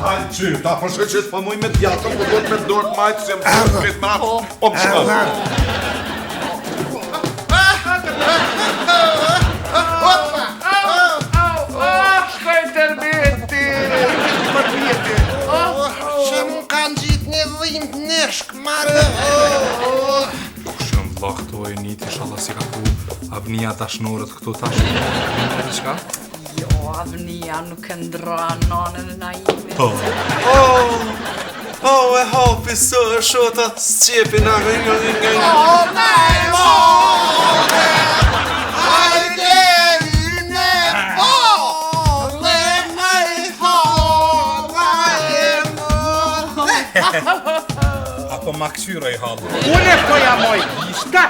Dal që, ta përshë që s'po muj me djatën, po duhet me dorë të majtë, se më të këtë mrapë, po më shkon. Shkoj tërmeti! Që më kanë gjitë një dhimt neshk, marë. Kush janë vlla këto e njët, inshallah si ka ku Avnia dashnorët këtu tash. Diçka? Jo, Avnia nuk e ndra nanën e Naimit. Po. Oh, oh, e hapi së e shota s'qepi na nga nga nga nga. O, me more, hajde yne po, le me holla e më. Apo ma këqyra i hallu. Unë e ftoja moj, shka,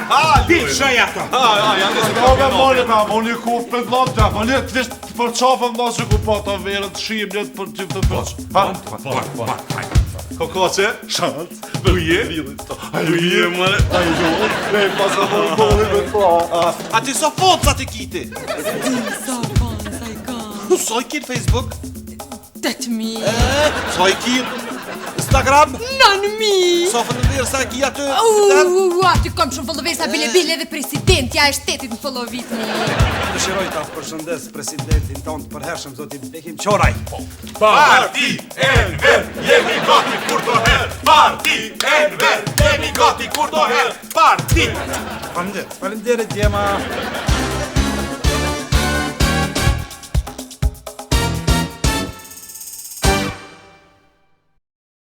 ti shëj ato. Ka me mole, ma moli kuf për vllam, ta moli të visht për qafën vlla që ku pa ta verën të shimlet për të të për. Ha, Po, po, po, hajde. kokoçe, shant, uje, uje, më, ai jo, ne pas apo bolli me pa. A ti sa foca ti kiti? Sa fansa i kam. Sa i ki në Facebook? 8000. Sa i ki në Instagram? 9000. Sa followers i ki aty? U, aty kam shumë followersa bile bile edhe presidentja e shtetit në followitni. Dëshiroj ta përshëndes presidentin tonë të përhershëm zotin Bekim Qoraj. Po. Parti Enver, jemi gati kur do herë. Parti Enver, jemi gati kur do herë. Parti. Faleminderit. Faleminderit djema.